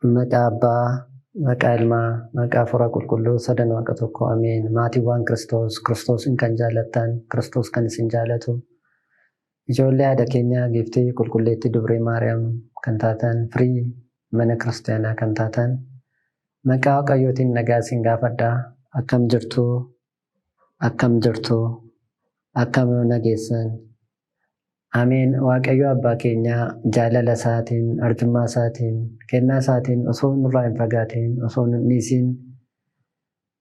Maqaa Abbaa, maqaa Ilmaa, maqaa Hafuura Qulqulluu sadan Waaqa tokko ameen. Maatiiwwan Kiristoos, Kiristoosin kan jaallattan, Kiristoos kan isin jaalatu, ijoollee haadha keenya giiftii qulqulleettii Dubree Maariyaam kan taatan, firii mana kiristaanaa kan taatan, maqaa Waaqayyootiin nagaa isin gaafadha. Akkam jirtu? Akkam jirtu? Akkam nageessan? Ameen. Waaqayyo abbaa keenya jaalala isaatiin, arjummaa isaatiin, kennaa isaatiin osoo nurraa hin fagaatiin, osoo nu hin dhiisin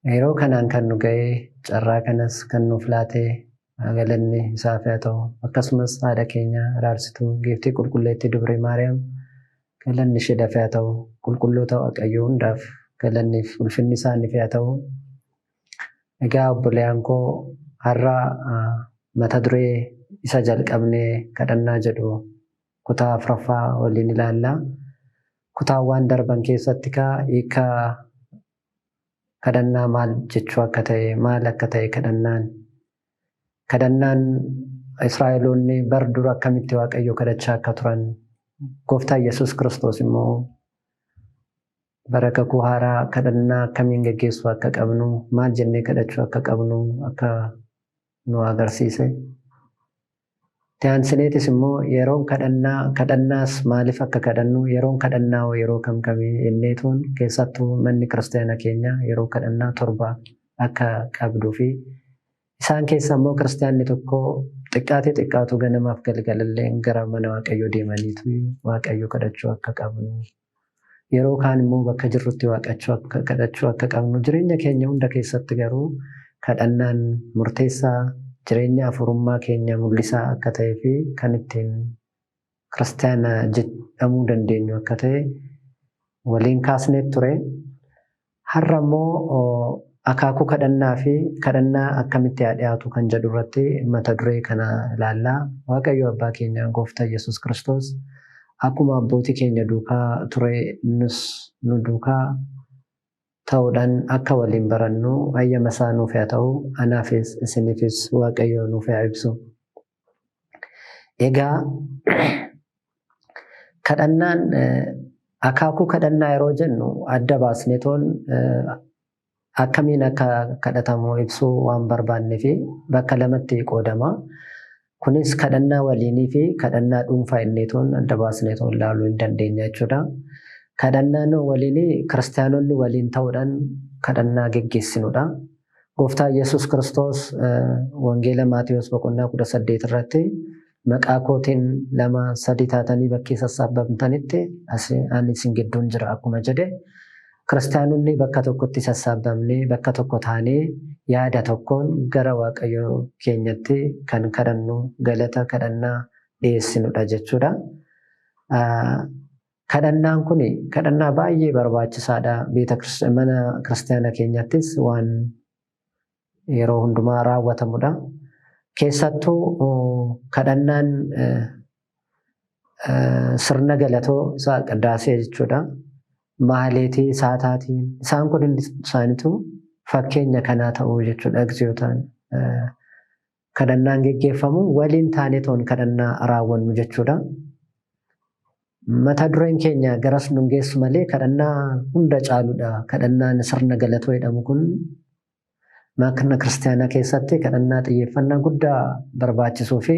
yeroo kanaan kan nu ga'e, carraa kanas kan nuuf laate galanni isaaf haa ta'u. Akkasumas haadha keenya araarsituu giiftii qulqulleettii Dubree Maariyaam galanni isheedhaaf haa ta'u. Qulqulloota Waaqayyoo hundaaf galanniif ulfinni isaaniif haa ta'u. Egaa obboleeyyan koo, har'a mata duree isa jalqabnee kadhannaa jedhu kutaa afuraffaa waliin ilaalla. Kutaawwan darban keessatti kaa hiika kadhannaa maal jechuu akka ta'e, maal akka ta'e kadhannaan. Kadhannaan Israa'eloonni bar dura akkamitti Waaqayyo kadhachaa akka turan, Gooftaa Yesuus Kiristoos immoo bara kakuu haaraa kadhannaa akkamiin geggeessuu akka qabnu, maal jennee kadhachuu akka qabnu akka nu agarsiise. Itti aansineetis immoo yeroon kadhannaa, kadhannaas maaliif akka kadhannu, yeroon kadhannaa hoo yeroo kam kamii jenneetuun, keessattuu manni kiristaana keenya yeroo kadhannaa 7 akka qabduu fi isaan keessa immoo kiristaanni tokko xiqqaatee xiqqaatu ganamaaf galgalallee gara mana Waaqayyoo deemaniitu Waaqayyo kadhachuu akka qabnu. Yeroo kaan immoo bakka jirrutti waaqachuu akka kadhachuu akka qabnu, jireenya keenya hunda keessatti garuu kadhannaan murteessaa jireenya hafuurummaa keenya mul'isaa akka ta'ee fi kan ittiin kiristaana jedhamuu dandeenyu akka ta'e waliin kaasnee ture. Har'a immoo akaakuu kadhannaa fi kadhannaa akkamitti haa dhiyaatu kan jedhu irratti mata duree kana ilaallaa. Waaqayyo abbaa keenya Gooftaa Yesuus Kiristoos akkuma abbootii keenya duukaa ture nus nu duukaa ta'uudhaan akka waliin barannu hayyama isaa nuuf haa ta'u. Anaafis isiniifis Waaqayyo nuuf haa ibsu. Egaa kadhannaan, akaakuu kadhannaa yeroo jennu, adda baasnetoon akkamiin akka kadhatamu ibsuu waan barbaannee fi bakka lamatti qoodama. Kunis kadhannaa waliinii fi kadhannaa dhuunfaa inneetoon adda baasneetoon ilaaluu hin dandeenya jechuudha. Kadhannaan waliinii kiristaanonni waliin ta'uudhaan kadhannaa geggeessinudha. Gooftaa Yesuus Kiristoos Wangeela Maatiyos boqonnaa 18 irratti maqaa kootiin lama sadi taatanii bakkee sassaabamtanitti ani isin gidduun jira akkuma jedhe, kiristaanonni bakka tokkotti sassaabamnee, bakka tokko taanee, yaada tokkoon gara Waaqayyo keenyatti kan kadhannu, galata kadhannaa dhiyeessinudha jechuudha. Kadhannaan kun kadhannaa baay'ee barbaachisaadha. Mana kiristaana keenyattis waan yeroo hundumaa raawwatamudha. Keessattuu kadhannaan sirna galatoo isa qiddaasee jechuudha. Maaleetii saataatiin isaan kun hundi isaaniitu fakkeenya kanaa ta'uu jechuudha. Egziyootaan kadhannaan geggeeffamu waliin taanee toon kadhannaa raawwannu jechuudha. Mata dureen keenya garas nun geessu malee kadhannaa hunda caaludha. Kadhannaan sirna galatoo jedhamu kun mana kiristaanaa keessatti kadhannaa xiyyeeffannaa guddaa barbaachisuu fi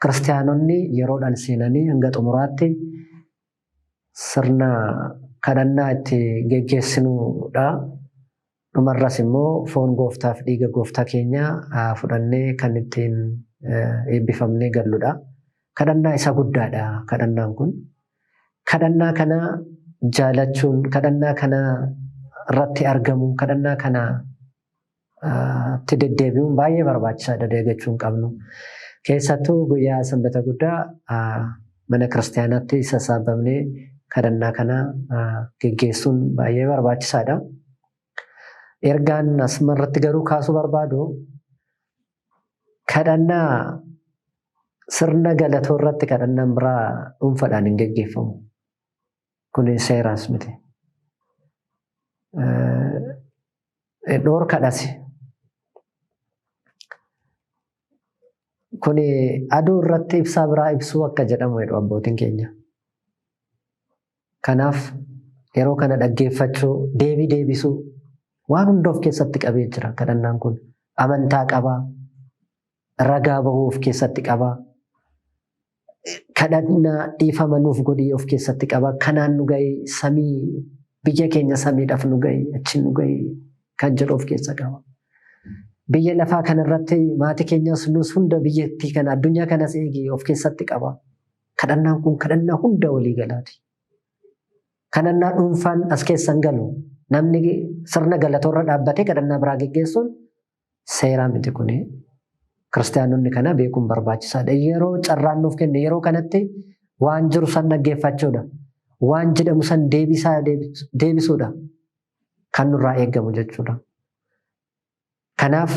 kiristaanonni yeroodhaan seenanii hanga xumuraatti sirna kadhannaa itti geggeessinudha. Dhumarras immoo foon gooftaaf dhiiga gooftaa keenya fudhannee kan ittiin eebbifamnee galludha. Kadhannaa isa guddaadha kadhannaan kun. Kadhannaa kana jaalachuun, kadhannaa kana irratti argamuun, kadhannaa kana itti deddeebi'uun baay'ee barbaachisaadha, dagachuu hin qabnu. Keessattuu guyyaa sanbata guddaa mana kiristaanaatti sassaabamnee kadhannaa kana geggeessuun baay'ee barbaachisaadha. Ergaan asuma irratti garuu kaasuu barbaadu, kadhannaa sirna galatoo irratti kadhannaan biraa dhuunfaadhaan hin geggeeffamu. Kun seeraas miti. Dhoorkadhas. Kun aduu irratti ibsaa biraa ibsuu akka jedhamu jedhu abbootiin keenya. Kanaaf Yeroo kana dhaggeeffachuu, deebii deebisuu waan hunda of keessatti qabee jira kadhannaan kun. Amantaa qabaa, ragaa bahuu of keessatti qabaa, kadhannaa dhiifama nuuf godhii of keessatti qabaa. Kanaan nu ga'e samii biyya keenya samiidhaaf nu ga'e achi nu ga'e kan jedhu of keessa qaba. Biyya lafaa kanarratti maatii keenyas nus hunda biyyattii kana addunyaa kanas eegi of keessatti qaba. Kadhannaan kun kadhannaa hunda walii galaati. Kadhannaa dhuunfaan as keessa hin galu. Namni sirna galatoorra dhaabbatee kadhannaa biraa geggeessuun seeraa miti kuni. Kiristaanonni kana beekuun barbaachisaadha. Yeroo carraan nuuf kenne yeroo kanatti waan jiru san dhaggeeffachuudha. Waan jedhamu san deebisuudha. Kan nurraa eegamu jechuudha. Kanaaf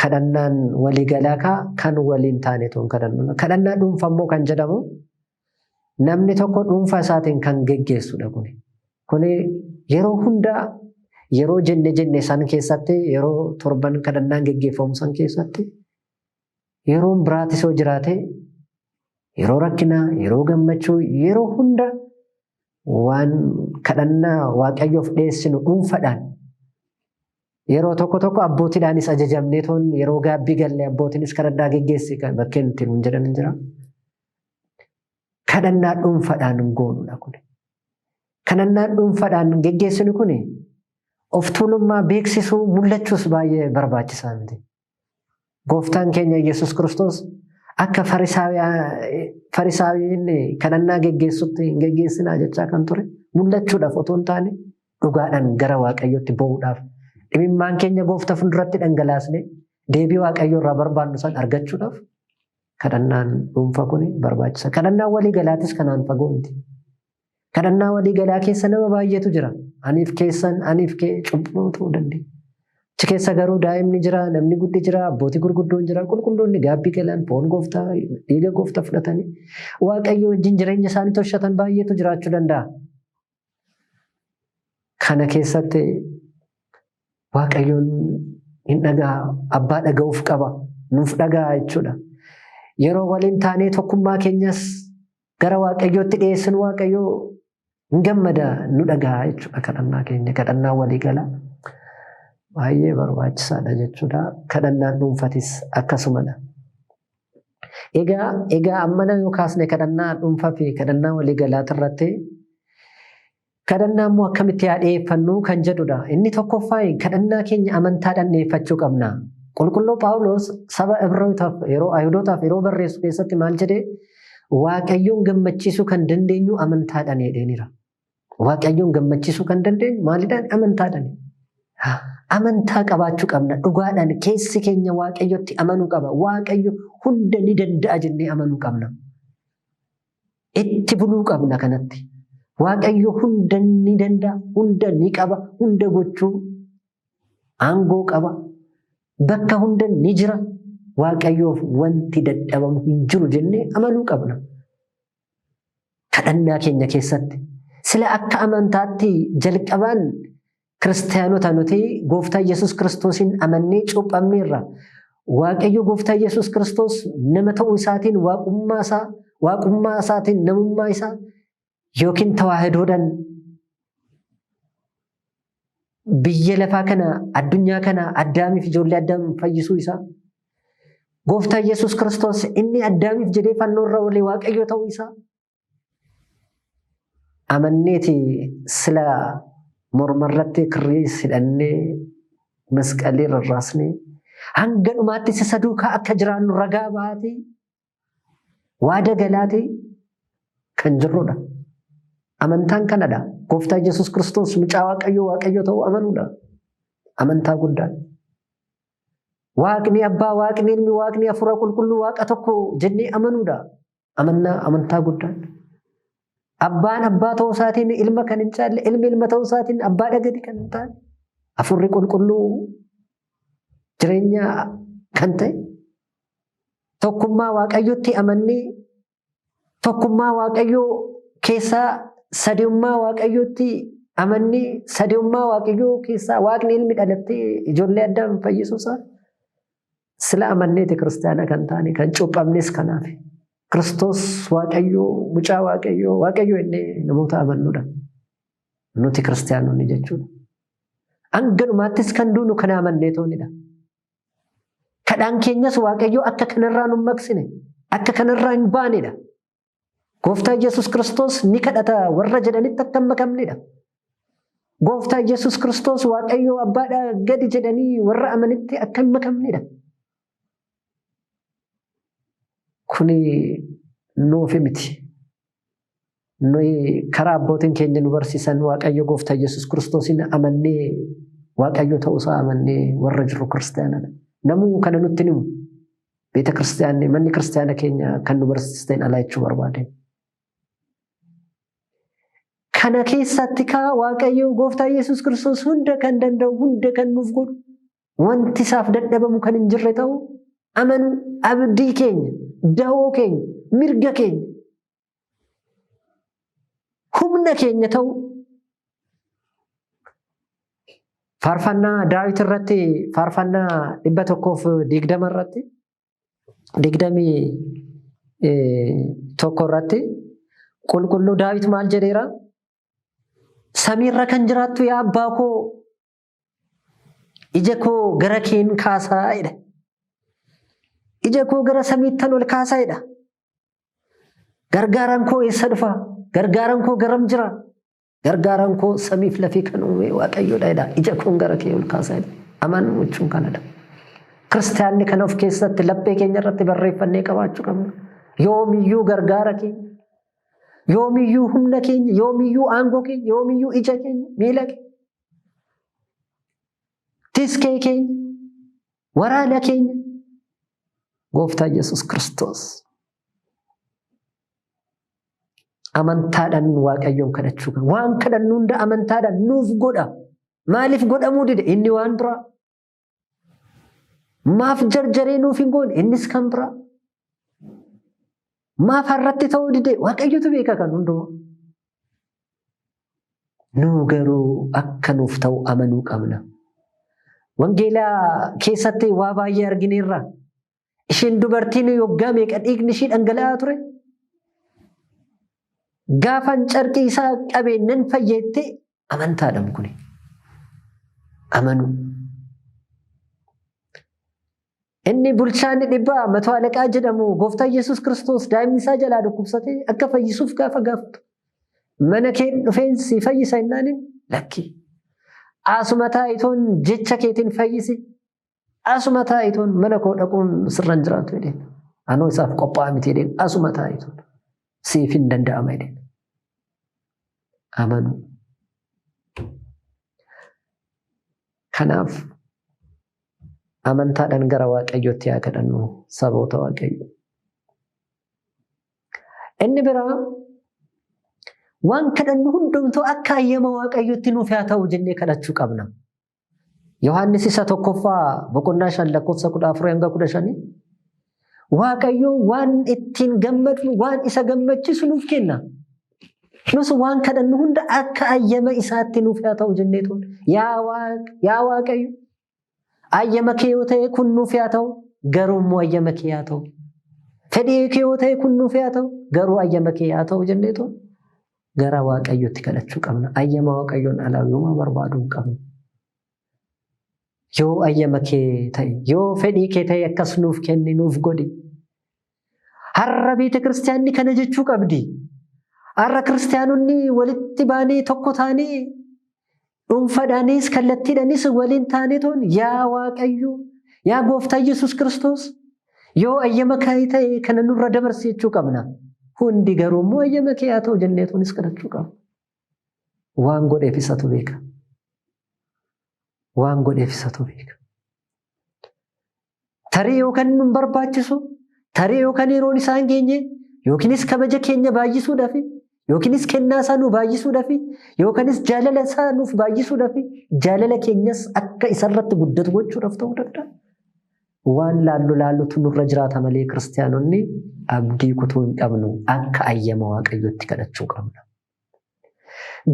kadhannaan waliigalaa kan waliin taane tun kadhannudha. Kadhannaa dhuunfaa immoo kan jedhamu namni tokko dhuunfaa isaatiin kan geggeessudha kuni. Kuni yeroo hundaa yeroo jenne jenne san keessatti yeroo torban kadhannaan geggeeffamu san keessatti yeroon biraatis yoo jiraate yeroo rakkinaa, yeroo gammachuu, yeroo hunda waan kadhannaa Waaqayyoof dhiyeessinu dhuunfaadhaan yeroo tokko tokko abbootiidhaanis ajajamnee toon yeroo gaabbii galle abbootiinis kadhannaa geggeessi kan bakkeen ittiin nuun jedhan hin jira. Kadhannaa dhuunfaadhaan goonudha kuni. Kadhannaa dhuunfaadhaan geggeessinu kuni of tuulummaa beeksisuu mul'achuus baay'ee barbaachisaa miti. Gooftaan keenya Yesuus Kiristoos akka Farisaawiin kadhannaa geggeessutti hin geggeessinaa jechaa kan ture mul'achuudhaaf otoo hin taane dhugaadhaan gara Waaqayyootti ba'uudhaaf dhimimmaan keenya gooftaa fuulduratti dhangalaasne deebii Waaqayyoo irraa barbaannu san argachuudhaaf kadhannaan dhuunfaa kun barbaachisa. Kadhannaan walii galaatis kanaan fagoo miti. Kadhannaa walii galaa keessa nama baay'eetu jira. Aniif keessan, aniif kee cubbuu ta'uu dandeenya. Achi keessa garuu daa'imni jira, namni guddi jira, abbootii gurguddoon jira, qulqulloonni gaabbii galan, foon gooftaa, dhiiga gooftaa fudhatanii Waaqayyo wajjin jireenya isaanii tolchatan baay'eetu jiraachuu danda'a. Kana keessatti Waaqayyoon hin dhaga'a, abbaa dhaga'uuf qaba, nuuf dhaga'a jechuudha. Yeroo waliin taanee tokkummaa keenyas gara Waaqayyootti dhiyeessinu Waaqayyoo hin gammada nu dhaga'a jechuudha kadhannaa keenya kadhannaa walii gala. Baay'ee barbaachisaadha jechuudha. Kadhannaan dhuunfatis akkasumadha. Egaa ammana yoo kaasne kadhannaa dhuunfaa fi kadhannaa walii galaati irratti kadhannaa immoo akkamitti haa dhiyeeffannu kan jedhudha. Inni tokkoffaa kadhannaa keenya amantaadhaan dhiyeeffachuu qabna. Qulqulluu Phaawulos saba Ibrootaaf yeroo Ayihudootaaf yeroo barreessu keessatti maal jedhee Waaqayyoon gammachiisuu kan dandeenyu amantaadhaan jedheeniira. Waaqayyoon gammachiisuu kan dandeenyu maalidhaan? Amantaadhaan. Amantaa qabaachuu qabna. Dhugaadhaan keessi keenya Waaqayyotti amanuu qaba. Waaqayyo hunda ni danda'a jennee amanuu qabna. Itti buluu qabna kanatti. Waaqayyo hunda ni danda'a, hunda ni qaba, hunda gochuu aangoo qaba. Bakka hunda ni jira. Waaqayyoof wanti dadhabamu hin jiru jennee amanuu qabna. Kadhannaa keenya keessatti sila akka amantaatti jalqabaan kiristaanota nuti gooftaa Yesuus Kiristoosiin amannee cuuphamneerra. Waaqayyo gooftaa Yesuus Kiristoos nama ta'uu isaatiin waaqummaa isaa waaqummaa isaatiin namummaa isaa yookiin tawaahidoodhaan biyya lafaa kana addunyaa kana Addaamiif ijoollee Addaam fayyisuu isaa gooftaa Yesuus Kiristoos inni Addaamiif jedhee fannoo irra oole Waaqayyo ta'uu isaa amanneeti sila mormarratti kirrii hidhannee masqalii rarraasnee hanga dhumaatti isa duukaa akka jiraannu ragaa baatee waada galaatee kan jirrudha. Amantaan kanadha. Gooftaa Yesuus Kiristoos mucaa Waaqayyoo Waaqayyo ta'uu amanuudha. Amantaa guddaan. Waaqni Abbaa, Waaqni Ilmi, Waaqni Hafuura Qulqulluu Waaqa tokko jennee amanuudha. Amannaa amantaa guddaan. Abbaan abbaa ta'uu isaatiin ilma kan hin caalle, ilmi ilma ta'uu isaatiin abbaadha gadi kan hin taane, Hafuurri Qulqulluu jireenya kan ta'e, tokkummaa Waaqayyotti amannee tokkummaa Waaqayyoo keessaa sadummaa Waaqayyotti amannee sadummaa Waaqayyoo keessaa Waaqni ilmi dhalattee ijoollee Addaam fayyisuusaa sila amanneeti kiristaana kan taane kan cuuphamnes kanaaf. Kiristoos Waaqayyoo mucaa Waaqayyoo Waaqayyoo inni namoota amannudha. Nuti kiristaanonni jechuudha. Hanga dhumaattis kan duunu kana amannee toonidha. Kadhaan keenyas Waaqayyo akka kanarraa nu maqsine, akka kanarraa hin baanedha. Gooftaa Yesuus Kiristoos ni kadhata warra jedhanitti akka hin makamnedha. Gooftaa Yesuus Kiristoos Waaqayyo abbaadhaa gadi jedhanii warra amanitti akka hin makamnedha. Kuni nuufi miti. Nuyi karaa abbootiin keenya nu barsiisan Waaqayyo Gooftaa Yesuus Kiristoosiin amannee Waaqayyo ta'uusaa amannee warra jirru kiristaanadha. Namuu kana nutti himu. Beeta kiristaanni manni kiristaana keenya kan nu barsiisteen alaa jechuu barbaade. Kana keessatti kaa Waaqayyo Gooftaa Yesuus Kiristoos hunda kan danda'u hunda kan nuuf godhu wanti isaaf dadhabamu kan hin jirre ta'u amanuu abdii keenya, dahoo keenya, mirga keenya, humna keenya ta'u faarfannaa Daawit irratti faarfannaa 120 irratti 21 irratti qulqulluu Daawit maal jedheera? Samiirra kan jiraattu yaa abbaa koo ija koo gara keen kaasaa jedha. Ija koo gara samiittan ol kaasaa jedha. Gargaaraan koo eessa dhufa? Gargaaraan koo garam jira? Gargaaraan koo samiif lafee kan uume Waaqayyoodha jedha. Ija koon gara kee ol kaasaa jedha. Amanuu jechuun kanadha. Kiristaanni kana of keessatti laphee keenya irratti barreeffannee qabaachuu qabna. Yoomiyyuu gargaara keenya, yoomiyyuu humna keenya, yoomiyyuu aangoo keenya, yoomiyyuu ija keenya, miila keenya, tiskee keenya, waraana keenya, Gooftaa Yesuus Kiristoos. Amantaadhaan Waaqayyoon kadhachuu qabna. Waan kadhannu hunda amantaadhaan nuuf godha. Maaliif godhamuu dide? Inni waan biraa. Maaf jarjaree nuuf hin goone? Innis kan biraa. Maaf har'atti ta'uu dide? Waaqayyotu beeka kan hundumaa. Nu garuu akka nuuf ta'u amanuu qabna. Wangeelaa keessatti waa baay'ee argineerra. Isheen dubartiin yoggaa meeqa dhiigni ishii dhangala'aa ture? Gaafan carqii isaa qabee nan fayyeette amantaadhaan kuni. Amanuu. Inni bulchaan dhibbaa mato alaqaa jedhamu gooftaa Yesuus Kiristoos daa'imni isaa jalaa dhukkubsatee akka fayyisuuf gaafa gaafatu. Mana kee dhufeen si fayyisa jennaaniin lakki. Asuma taa'itoon jecha keetiin fayyisi. Asuma taa'itoon mana koo dhaquun sirra hin jiraatu jedheen. Anoo isaaf qophaa'aa miti jedheen asuma taa'itoon siif hin danda'ama jedheen. Amanuu. Kanaaf amantaadhaan gara Waaqayyootti haa kadhannu saboota Waaqayyoo. Inni biraa waan kadhannu hundumtuu akka ayyama Waaqayyootti nuuf haa ta'u jennee kadhachuu qabna. Yohaannis isa tokkoffaa boqonnaa 5 lakkoofsa 14 hanga 15 Waaqayyo waan ittiin gammadnu waan isa gammachiisu nuuf kenna. Nus waan kadhannu hunda akka ayyama isaatti nuuf haa ta'u jennee toon. Yaa Waaq, yaa Waaqayyo, ayyama kee yoo ta'e kun nuuf haa ta'u, garuu immoo ayyama kee haa ta'u. Fedhii kee yoo ta'e kun nuuf haa ta'u, garuu ayyama kee haa ta'u jennee toon. Gara Waaqayyootti kadhachuu qabna. Ayyama Waaqayyoon alaa yooma barbaaduu hin qabnu. Yoo ayyama kee ta'e, yoo fedhii kee ta'e akkas nuuf kenni, nuuf godhi. Har'a beeta kiristaanni kana jechuu qabdi. Har'a kiristaanonni walitti baanee tokko taanee dhuunfadhaanis kallattiidhaanis waliin taanee toon yaa Waaqayyo, yaa Gooftaa Yesuus Kiristoos yoo ayyama kee ta'e kana nurra dabarsi jechuu qabna. Hundi garuu immoo ayyama kee haa ta'u jennee toonis kadhachuu qabna. Waan godheef isatu beeka. Waan godheef isatu beeka. Tarii yookaan nun barbaachisu, tarii yookaan yeroon isaa hin geenye, yookiinis kabaja keenya baay'isuudhaaf, yookiinis kennaa isaa nu baay'isuudhaaf, yookiinis jaalala isaa nuuf baay'isuudhaaf, jaalala keenyas akka isarratti guddatu gochuudhaaf ta'uu danda'a. Waan laallu laallutu nurra jiraata malee kiristaanonni abdii kutuu hin qabnu akka ayyama Waaqayyootti kadhachuu qabna.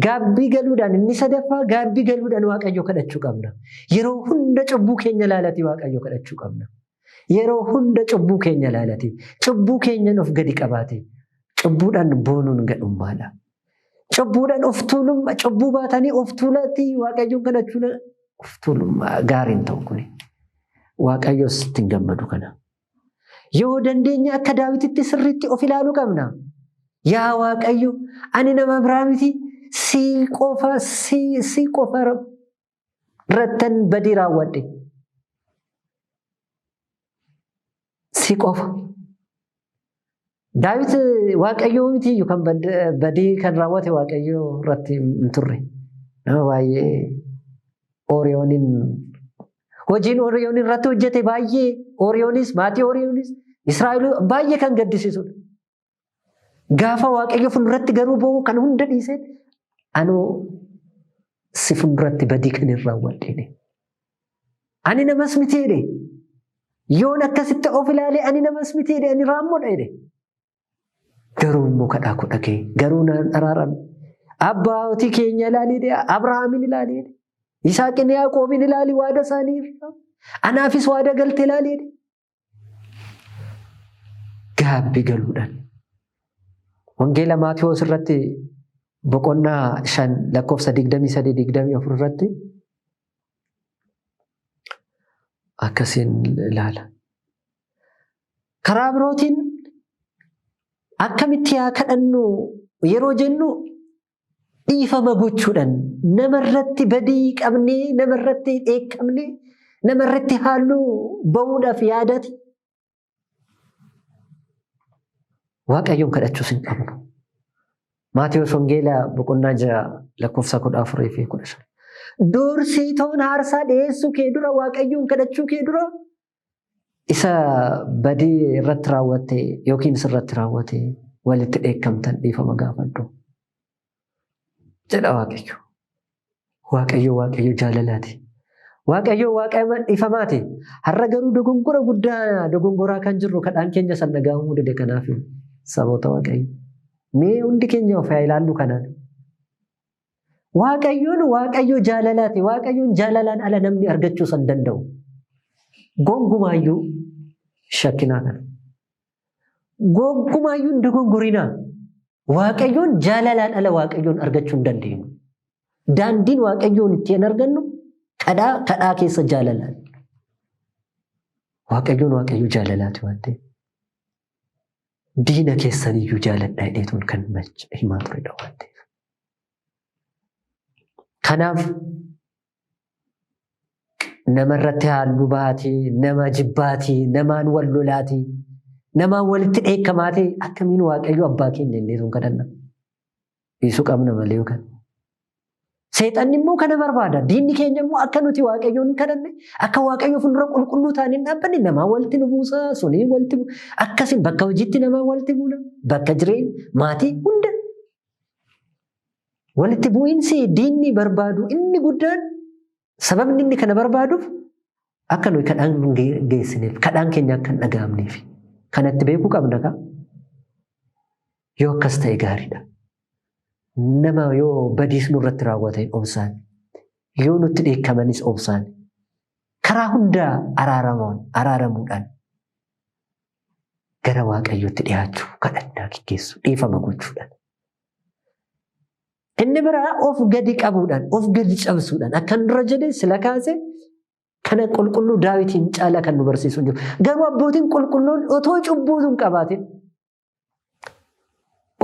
Gaabbii galuudhaan inni sadaffaa gaabbii galuudhaan Waaqayyo kadhachuu qabna. Yeroo hunda cubbuu keenya laalati Waaqayyo kadhachuu qabna. Yeroo hunda cubbuu keenya laalati. Cubbuu keenyan of gadi qabaate. Cubbuudhaan boonuun gadhummaadha. Cubbuudhaan of tuulummaa, cubbuu baatanii of tuulatti Waaqayyoon kadhachuun of tuulummaa gaariin ta'u kuni. Waaqayyos ittiin gammadu kana. Yoo dandeenya akka Daawititti sirriitti of ilaaluu qabna. Yaa Waaqayyo, ani nama biraa miti, si qofa si qofa irrattan badii raawwadhe. Si qofa. Daawit Waaqayyoo miti iyyuu kan badii kan raawwate Waaqayyoo irratti hin turre. Nama baay'ee Ooriyooniin hojiin Ooriyoon irratti hojjete baay'ee Ooriyoonis maatii Ooriyoonis Israa'el baay'ee kan gaddisiisudha. Gaafa Waaqayyo fuulduratti garuu boo'u kan hunda dhiisee anoo si fuulduratti badii kan hin raawwadhe. Ani namas miti jedhe. Yoon akkasitti of ilaalee ani namas miti jedhe ani raammoodha jedhe. Garuu immoo kadhaa koo dhaga'e. Garuu naan araarame. Abbootii keenya ilaalii jedhe. Abrahaamin ilaalii jedhe. Yisaaqin Yaaqoobin ilaali waada isaanii irraa. Anaafis waada galte ilaali jedhe. Gaabbii galuudhaan. Wangeela Maatiyoos irratti boqonnaa 5 lakkoofsa 23 24 irratti akkasiin ilaala. Karaa birootiin akkamitti haa kadhannu yeroo jennu dhiifama gochuudhaan namarratti badii qabnee namarratti dheekkamnee namarratti halluu ba'uudhaaf yaadati Waaqayyoon kadhachuus hin qabnu. Maatewos Wangeela boqonnaa 6 lakkoofsa 14 fi 15. Dursitoon aarsaa dhiyeessuu kee dura Waaqayyoon kadhachuu kee dura isa badii irratti raawwatte yookiin sirratti raawwate walitti dheekkamtan dhiifama gaafadhu. Jedha Waaqayyo. Waaqayyo Waaqayyo jaalalaati. Waaqayyo Waaqa dhiifamaati. Har'a garuu dogongora guddaa dogongoraa kan jirru kadhaan keenya san dhaga'amuu dide kanaaf saboota Waaqayyo. Mee hundi keenya of haa ilaallu kanaan. Waaqayyoon Waaqayyo jaalalaati. Waaqayyoon jaalalaan ala namni argachuu san danda'u. Gonkumaayyuu shakkinaa kana. Gonkumaayyuu hin dogongorinaa. Waaqayyoon jaalalaan ala Waaqayyoon argachuu hin dandeenyu. Daandiin Waaqayyoon ittiin argannu kadhaa kadhaa keessa jaalalaan. Waaqayyoon Waaqayyo jaalalaati waan ta'eef. Diina keessaniyyuu jaaladhaa jedheetuun kan himaa turedha waan ta'eef. Kanaaf namarratti halluu baatee, nama jibbaatii, namaan wal lolaatii, namaan walitti dheekkamaatii akkamiin Waaqayyo abbaa keenya jennee sun kadhanna. Dhiisuu qabna malee yookaan. Seexanni immoo kana barbaada. Diinni keenya immoo akka nuti Waaqayyoon hin kadhanne, akka Waaqayyo fuuldura qulqulluu taanee hin dhaabbanne namaa walitti nu buusa, sunii walitti akkasiin bakka hojiitti namaa walitti buuna, bakka jireenya maatii hunda. Walitti bu'iinsi diinni barbaadu inni guddaan sababni inni kana barbaaduuf akka nuyi kadhaan geessineef kadhaan keenya akka hin dhaga'amneef kanatti beekuu qabna kaa. Yoo akkas ta'e gaariidha. Nama yoo badiis nurratti raawwate obsaan yoo nutti dheekkamanis obsaan karaa hundaa araaramuudhaan gara Waaqayyootti dhiyaachuu kadhannaa geggeessuu dhiifama gochuudhaan. Inni biraa of gadi qabuudhaan, of gadi cabsuudhaan akkan dura jedhe sila kaase kana qulqulluu Daawitiin caalaa kan nu barsiisu hin jiru. Garuu abbootiin qulqulluun otoo cubbuu hin qabaatin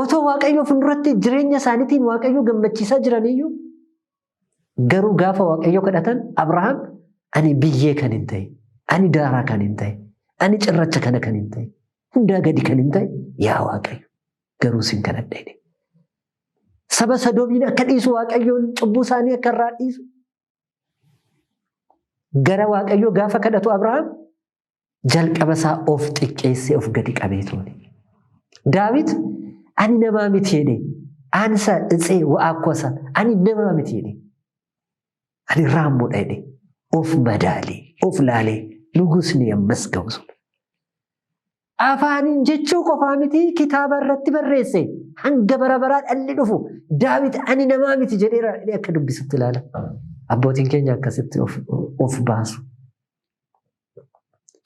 otoo Waaqayyoo fuulduratti jireenya isaaniitiin Waaqayyoo gammachiisaa jiraniyyuu garuu gaafa Waaqayyoo kadhatan Abrahaam ani biyyee kan hin ta'e, ani daaraa kan hin ta'e, ani cirracha kana kan hin ta'e, hundaa gadi kan hin ta'e yaa Waaqayyo garuu sin kadhadha jedhe. Saba Sadoomiin akka dhiisu Waaqayyoon cubbuu isaanii akka irraa dhiisu gara Waaqayyoo gaafa kadhatu Abrahaam jalqaba isaa of xiqqeessee of gadi qabee ture. Daawit ani namaa miti jedhe ansa itsee wa'akkosa ani namaa miti jedhe ani raammoodha jedhe of madaalee of laalee nugusni ammas ga'u sun. Afaaniin jechuu qofaa miti kitaaba irratti barreesse hanga bara baraa dhalli dhufu Daawit ani namaa miti jedheera jedhee akka dubbisutti ilaala. Abbootiin keenya akkasitti of baasu.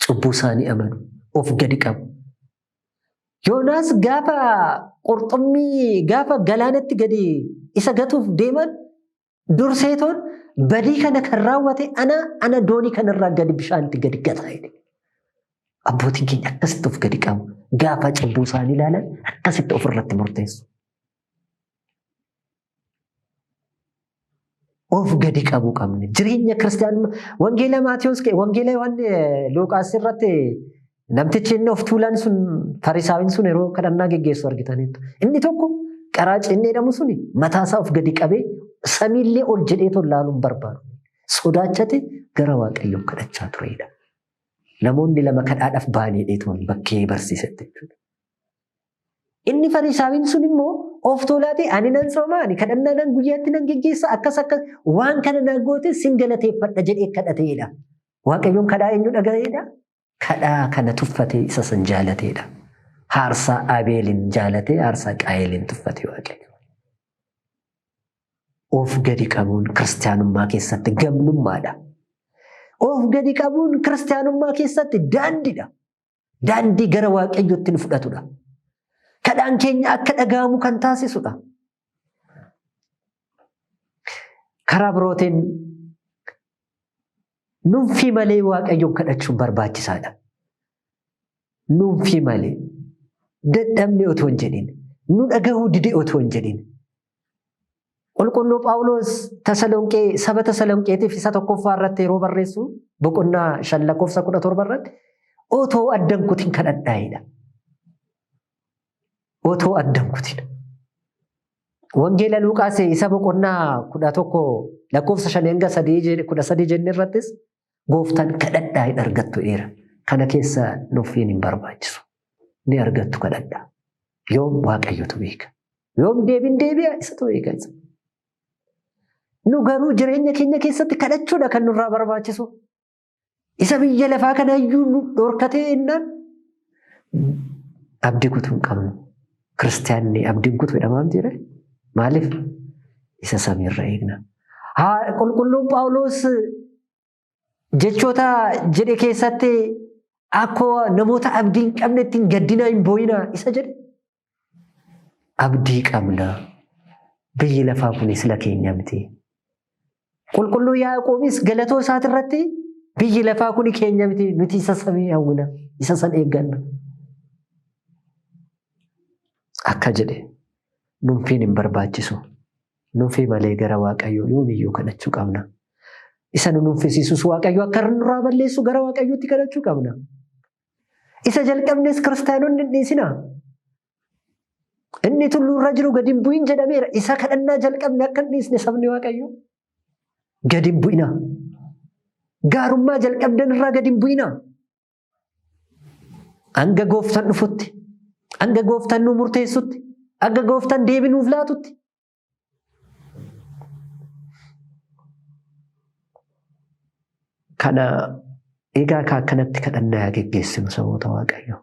Cubbuu isaanii amanu. Of gadi qabu. Yoonaas gaafa Qurxummii gaafa galaanatti gadi isa gatuuf deeman durseetoon badii kana kan raawwate ana doonii kanarraa gadi bishaanitti gadi gataa jedhe. Abbootiin keenya akkasitti of gadi qabu. Gaafa cubbuu isaanii ilaalan akkasitti ofirratti murteessu. Of gadi qabuu qabna. Jireenya kiristaanummaa wangeela Maatiyuus wangeela Yohaannis Luuqaas irratti namtichi inni of tuulaan sun Fariisaawiin sun yeroo kadhannaa geggeessu argitaniittu. Inni tokko qaraaci inni jedhamu suni mataasaa of gadi qabee samiillee ol jedhee tollaaluun barbaadu. Sodaachate gara Waaqayyoo kadhachaa turedha. Namoonni lama kadhaadhaaf ba'anii dheetoon bakkee barsiisetti jechuudha. Inni Fariisaawiin sun immoo of tuulaatee ani nan sooma, ani kadhannaa nan guyyaatti nan geggeessa, akkas akkas waan kana na goote sin galateeffadha jedhee kadhateedha. Waaqayyoon kadhaa eenyu dhaga'eedha? Kadhaa kana tuffatee isa san jaalateedha. Haarsaa Abeelin jaalatee haarsaa Qaayelin tuffate Waaqayyo. Of gadi qabuun kiristaanummaa keessatti gamnummaadha. Of gadi qabuun kiristaanummaa keessatti daandiidha. Daandii gara Waaqayyootti nu fudhatudha. Kadhaan keenya akka dhaga'amu kan taasisudha. Karaa birootiin nuffii malee Waaqayyoon kadhachuun barbaachisaadha. Nuffii malee dadhabne otoo hin jedhin, nu dhagahuu dide otoo hin jedhin. Qulqulluu Phaawulos Tasalonqee saba Tasalonqeetiif isa tokkoffaa irratti yeroo barreessu boqonnaa 5 lakkoofsa 17 irratti otoo addan kutin kadhadhaa'edha. Otoo addan kutin. Wangeela Luuqaas isa boqonnaa 11 lakkoofsa 5 hanga 13 jenne irrattis gooftaan kadhadhaa hin argattu eera. Kana keessa nuffiin hin barbaachisu. Ni argattu kadhadhaa. Yoom Waaqayyotu beeka. Yoom deebiin deebi'a isatu beeka isa. Nu garuu jireenya keenya keessatti kadhachuudha kan nurraa barbaachisu. Isa biyya lafaa kana iyyuu nu dhorkatee jennaan abdii kutuu hin qabnu. Kiristiyaanni abdiin kutuu jedhamaa miti ree? Maaliif? Isa samiirra eegna. Haa qulqulluun Phaawulos jechoota jedhe keessatti akka namoota abdii hin qabne ittiin gaddinaa hin boo'inaa isa jedhe. Abdii qabna. Biyyi lafaa kun sila keenya miti. Qulqulluu Yaaqoobis galatoo isaatirratti biyyi lafaa kun keenya miti nuti isa samii hawwina isa san eegganna. Akka jedhe nunfiin hin barbaachisu. Nunfii malee gara Waaqayyoo yoomiyyuu kadhachuu qabna. Isa nu nunfisiisus Waaqayyo akka nurraa balleessu gara Waaqayyootti kadhachuu qabna. Isa jalqabnes kiristaanonni hin dhiisinaa. Inni tulluu irra jiru gadi hin bu'in jedhameera. Isa kadhannaa jalqabne akka hin dhiisne sabni Waaqayyoo. Gadi hin bu'inaa. Gaarummaa jalqabdan irraa gadi hin bu'inaa. Hanga gooftaan dhufutti, hanga gooftaan nu murteessutti, hanga gooftaan deebii nuuf laatutti. Kana egaa akka akkanatti kadhannaa yaa geggeessinu saboota Waaqayyoo.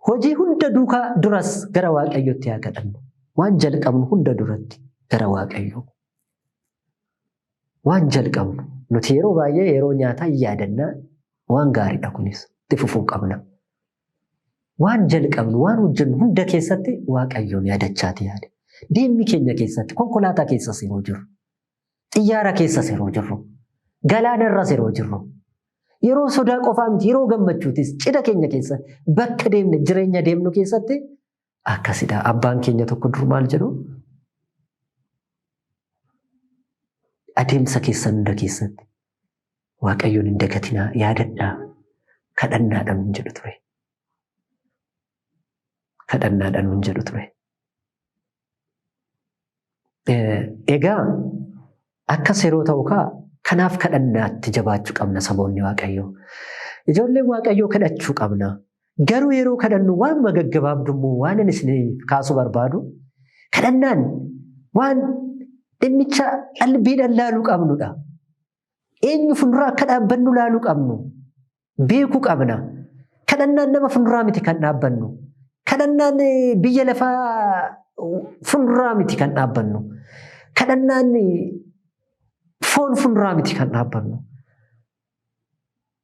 Hojii hunda duukaa duras gara Waaqayyootti yaa kadhannu. Waan jalqabnu hunda duratti gara Waaqayyoo. Waan jalqabnu nuti yeroo baay'ee yeroo nyaataa hin yaadannaa waan gaariidha kunis itti fufuu qabna. Waan jalqabnu waan hojjennu hunda keessatti Waaqayyoon yaadachaati yaade. Deemmi keenya keessatti konkolaataa keessas yeroo jirru, xiyyaara keessas yeroo jirru, galaana irras yeroo jirru, yeroo sodaa qofaa miti yeroo gammachuutis cidha keenya keessa bakka deemne jireenya deemnu keessatti akkasidha. Abbaan keenya tokko dur maal jedhu? Adeemsa keessan hunda keessatti Waaqayyoon hin dagatinaa yaadadhaa kadhannaadhaan hin jedhu ture. Kadhannaadhaan hin jedhu ture. Egaa akkas yeroo ta'u kaa kanaaf kadhannaatti jabaachuu qabna saboonni Waaqayyoo. Ijoolleen Waaqayyoo kadhachuu qabna. Garuu yeroo kadhannu waanuma gaggabaabdu immoo waan ani isiniif kaasuu barbaadu kadhannaan waan dhimmicha qalbiidhaan laaluu qabnudha. Eenyu fuuldura akka dhaabbannu laaluu qabnu. Beekuu qabna. Kadhannaan nama fuulduraa miti kan dhaabbannu. Kadhannaan biyya lafaa fuulduraa miti kan dhaabbannu. Kadhannaan foon fuulduraa miti kan dhaabbannu.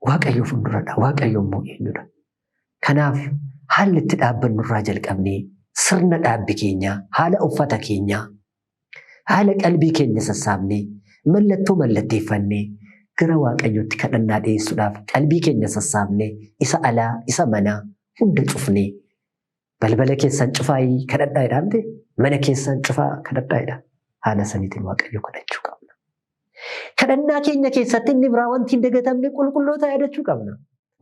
Waaqayyo fuulduradha. Waaqayyo immoo eenyudha? Kanaaf Haalli itti dhaabbannu irraa jalqabnee sirna dhaabbi keenyaa, haala uffata keenyaa, haala qalbii keenya sassaabnee, mallattoo mallatteeffannee gara Waaqayyootti kadhannaa dhiyeessuudhaaf qalbii keenya sassaabnee isa alaa, isa manaa hunda cufnee balbala keessan cufaayii kadhadhaa jedha miti? Mana keessan cufaa kadhadhaa jedha. Haala saniitiin Waaqayyo kadhachuu qabna. Kadhannaa keenya keessatti inni biraa wanti hin dagatamne qulqulloota yaadachuu qabna.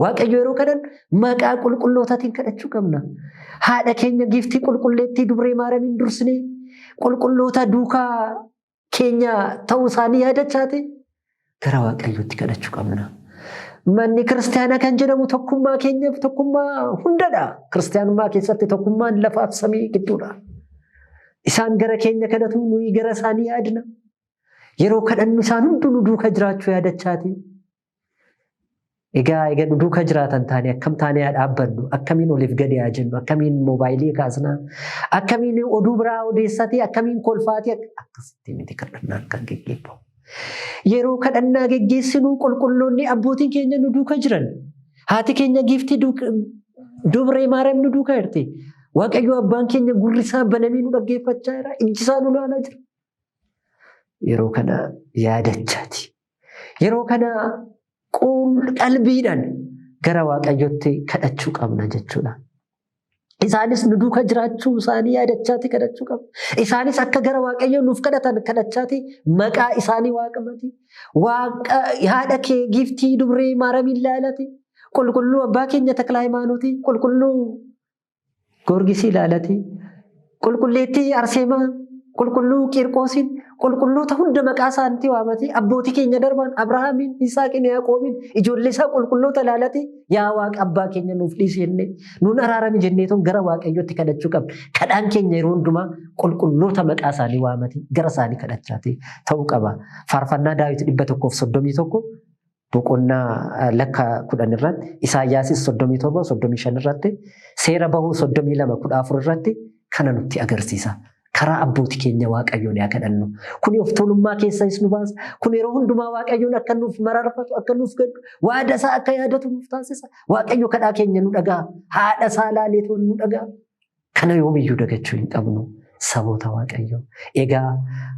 Waaqayyo yeroo kadhannu maqaa qulqullootaatiin kadhachuu qabna. Haadha keenya giiftii qulqulleettii dubree Maaramiin dursinee qulqulloota duukaa keenya ta'uu isaanii yaadachaati gara Waaqayyootti kadhachuu qabna. Manni kiristaanaa kan jedhamu tokkummaa keenyaaf tokkummaa hundadha. Kiristaanummaa keessatti tokkummaan lafaaf samii gidduudha. Isaan gara keenya kadhatu nuyi gara isaanii yaadna. Yeroo kadhannu isaan hunduu nu duuka jiraachuu yaadachaati. Egaa egaa nu duuka jiraatan taane akkam taanee haa dhaabbannu, akkamiin oliif gadi haa jennu, akkamiin moobaayilii kaasnaa, akkamiin oduu biraa odeessatii, akkamiin kolfaatii akkasitti miti kadhannaan kan geggeeffamu. Yeroo kadhannaa geggeessinu qulqulloonni abbootiin keenya nu duuka jiran. Haati keenya giiftii dubree Maariyaam nu duuka jirti. Waaqayyo abbaan keenya gurri isaa banamee nu dhaggeeffachaa jira, ijji isaa nu ilaalaa jira. Yeroo kana yaadachaati. Yeroo kana qalbiidhaan gara Waaqayyootti kadhachuu qabna jechuudha. Isaanis nu duuka jiraachuu isaanii yaadachaati kadhachuu qabna. Isaanis akka gara Waaqayyoo nuuf kadhatan kadhachaati maqaa isaanii waaqamati. Waaqa haadha kee giiftii dubree Maaramiin laalati. Qulqulluu abbaa keenya Takla Hayimaanooti. Qulqulluu Goorgisii ilaalati. Qulqulleettii Arseemaa, qulqulluu Qiirqoosiin, qulqulloota hunda maqaa isaaniitti waamati. Abbootii keenya darban Abrahaamiin, Yisaaqiin, Yaaqoobiin, ijoollee isaa qulqulloota ilaalati. Yaa Waaqa abbaa keenya nuuf dhiisi jennee, nuun araarami jenneetoon gara Waaqayyootti kadhachuu qabna. Kadhaan keenya yeroo hundumaa qulqulloota maqaa isaanii waamati gara isaanii kadhachaati ta'uu qaba. Faarfannaa Daawit 131 boqonnaa lakka 10 irratti, Isaayyaasis 37, 35 irratti, seera bahuu 32, 14 irratti kana nutti agarsiisa. Karaa abbootii keenya Waaqayyoon yaa kadhannu. Kuni of tuulummaa keessas nu baasa. Kun yeroo hundumaa Waaqayyoon akka nuuf mararfatu, akka nuuf gaddu, waada isaa akka yaadatu nuuf taasisa. Waaqayyo kadhaa keenya nu dhaga'a. Haadha isaa ilaaleetoo nu dhaga'a. Kana yoomiyyuu dagachuu hin qabnu saboota Waaqayyoo. Egaa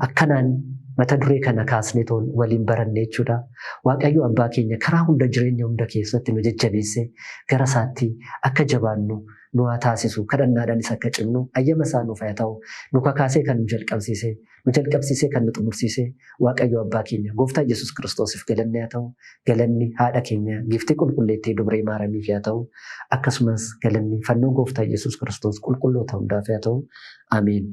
akkanaan mata duree kana kaasnee toon waliin baranne jechuudha. Waaqayyo abbaa keenya karaa hunda jireenya hunda keessatti nu jajjabeessee gara isaatti akka jabaannu nu haa taasisu. Kadhannaadhaanis akka cimnu ayyama isaa nuuf haa ta'u. Nu kakaasee kan nu jalqabsiise, nu jalqabsiisee kan nu xumursiise Waaqayyo abbaa keenya gooftaa Yesuus Kiristoosiif galanni haa ta'u. Galanni haadha keenya giiftii qulqulleettii dubree Maaramiif haa ta'u. Akkasumas galanni fannoo gooftaa Yesuus Kiristoos qulqulloota hundaaf haa ta'u. Ameen.